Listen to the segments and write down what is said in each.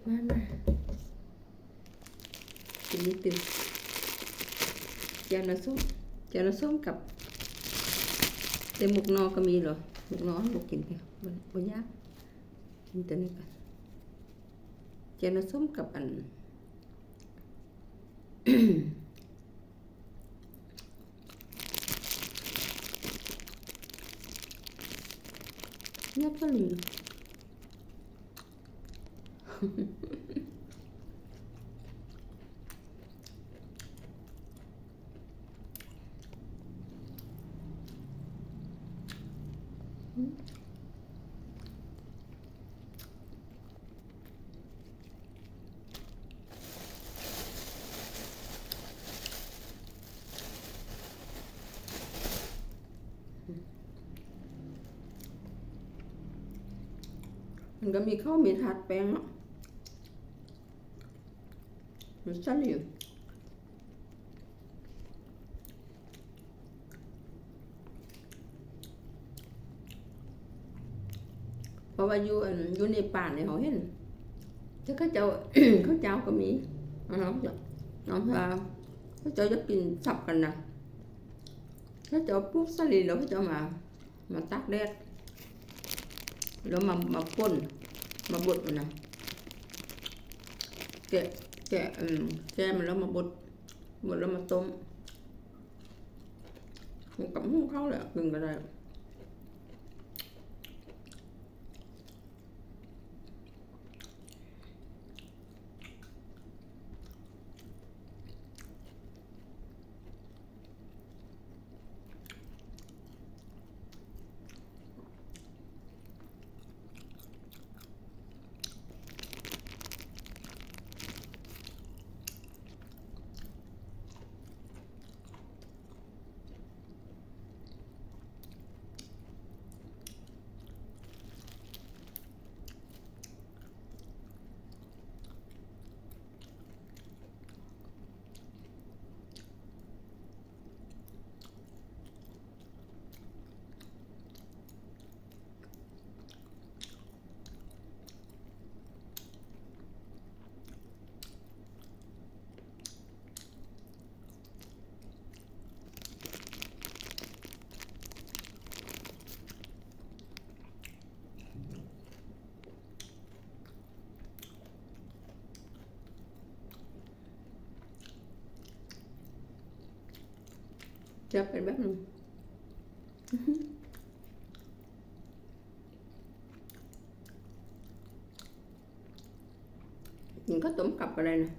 ມາ ມາ ກິນນີ້ຕື່ມ ແຈ່ວໜໍ່ສົ້ມ ແຈ່ວໜໍ່ສົ້ມກັບ ແຕ່ໝົກໜໍ່ກໍມີເນາະ ໝົກໜໍ່ບໍ່ກິນເດ ບໍ່ ບໍ່ຢາກ ກິນແຕ່ນີ້ກ່ອນ ແຈ່ວໜໍ່ສົ້ມກັບອັນ ແຊບອີ່ຫຼີ. ມັນກໍມີເຂົ້າມີທາດແປ້ງເນາະ ມັນຊັ້ນຢູ່. ເພາະວ່າຢູ່ອັນ ຢູ່ເນປານນີ້ເຮົາເຫັນ ແຕ່ເຂົາເຈົ້າ ເຂົາເຈົ້າກໍມີ ເນາະ ເນາະ ເຂົາເຈົ້າຢາກກິນສັບກັນນະ ເຂົາເຈົ້າປູກສາລີ ແລ້ວເຂົາເຈົ້າມາ ມາຕາກແດດ ແລ້ວມາ ມາປົ່ນ ມາບົດມັນນະ ແກະ ແກະ ເອີ ແກະມັນແລ້ວມາບົດ ບົດແລ້ວມາຕົ້ມ ກັບຫຸ້ງເຂົ້າແຫຼະ ກິນກໍໄດ້. ຈະເປັນແບບນັ້ນ ກິນເຂົ້າຕົ້ມກັບກໍໄດ້ນະ.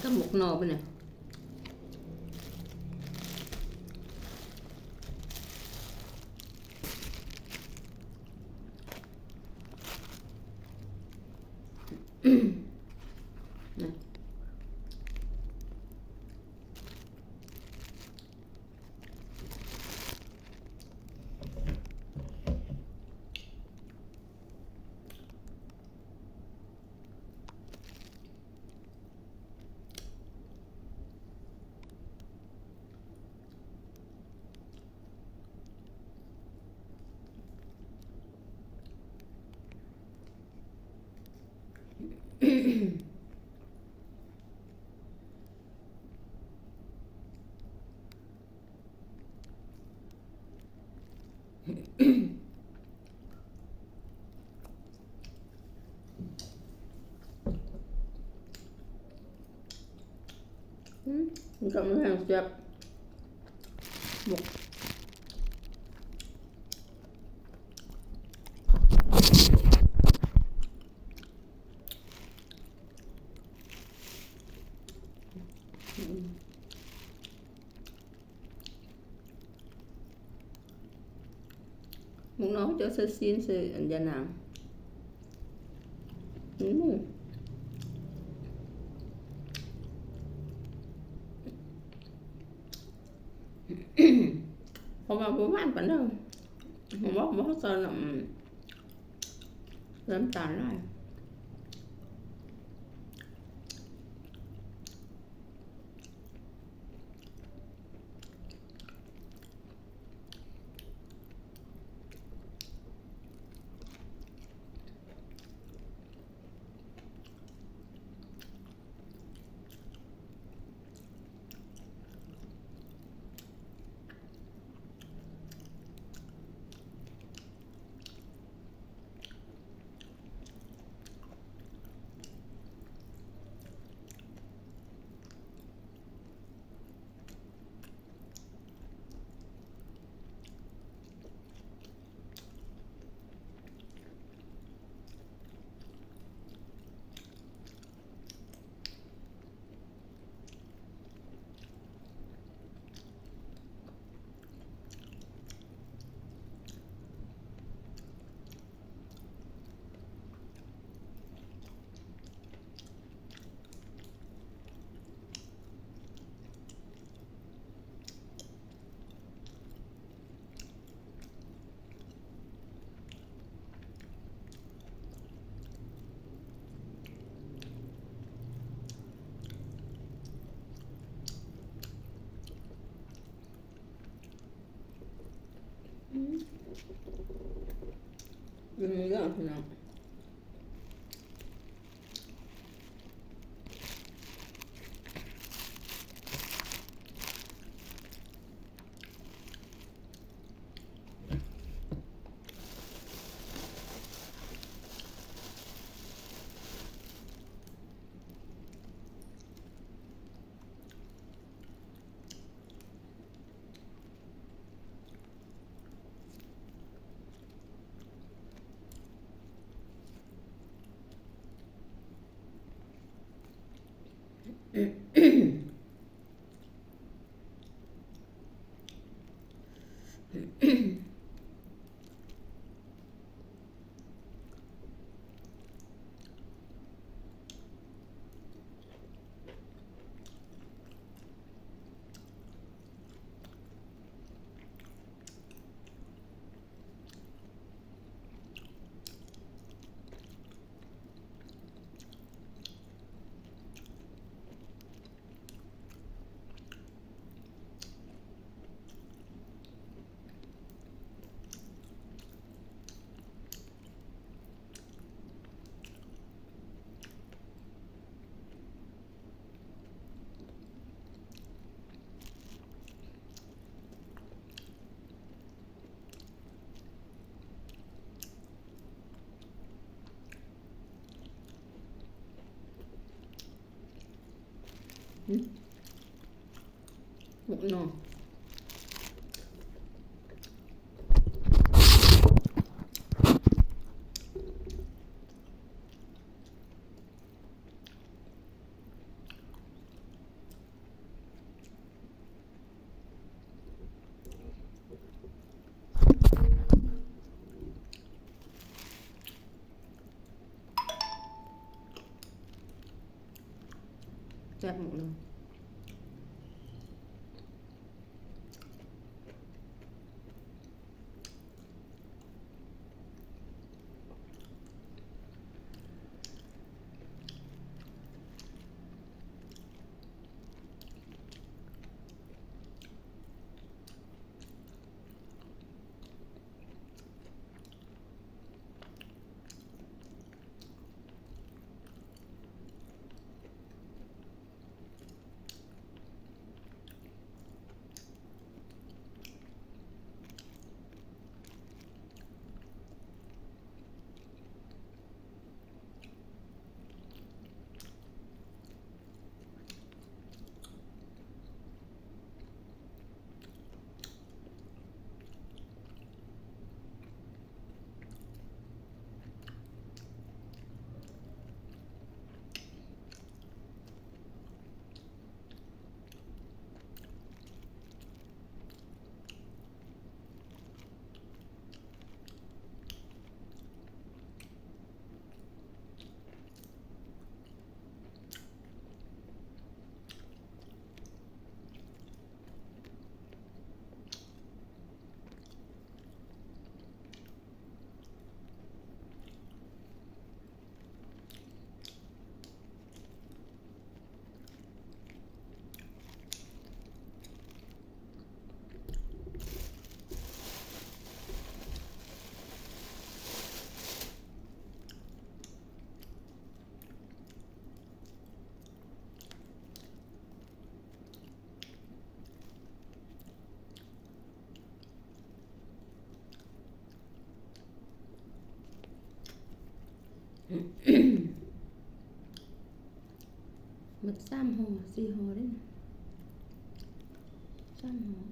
ກັບໝົກໜໍ່ໄປນີ້. ແ ກຳແພງແຊບ. ໝົກ ໝົກໜໍ່ເຈົ້າໃສ່ຊີ້ນ ໃສ່ອັນຢານາງ. ອືມ ເພາະວ່າບໍ່ຫວານປານໃດ ເພາະວ່າບໍ່ໃສ່ນ້ຳ ນ້ຳຕານຫຼາຍ. ອືມ ອີ່ຫຍັງພີ່ນ້ອງ? ອືມ ໝົກໜໍ່. ແຊບໝົກໜໍ່. ອື ໝົດສາມຫໍ່ ສີ່ຫໍ່ເດ້ ສາມຫໍ່.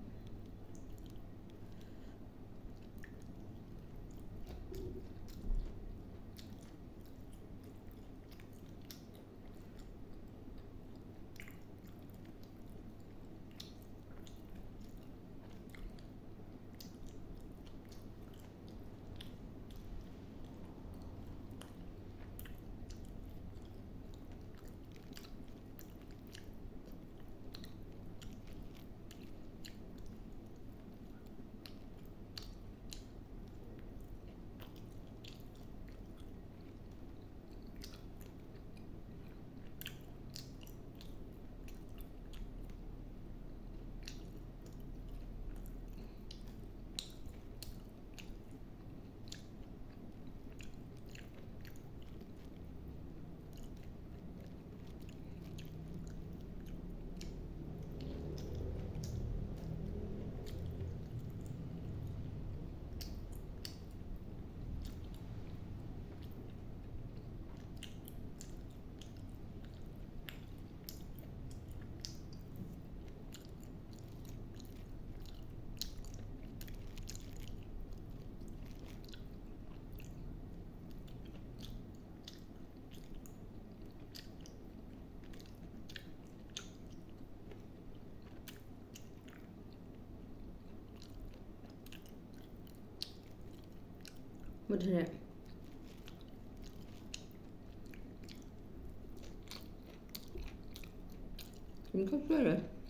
ໝົດແລ້ວ ກິນເຂົ້າສວຍເລີຍ.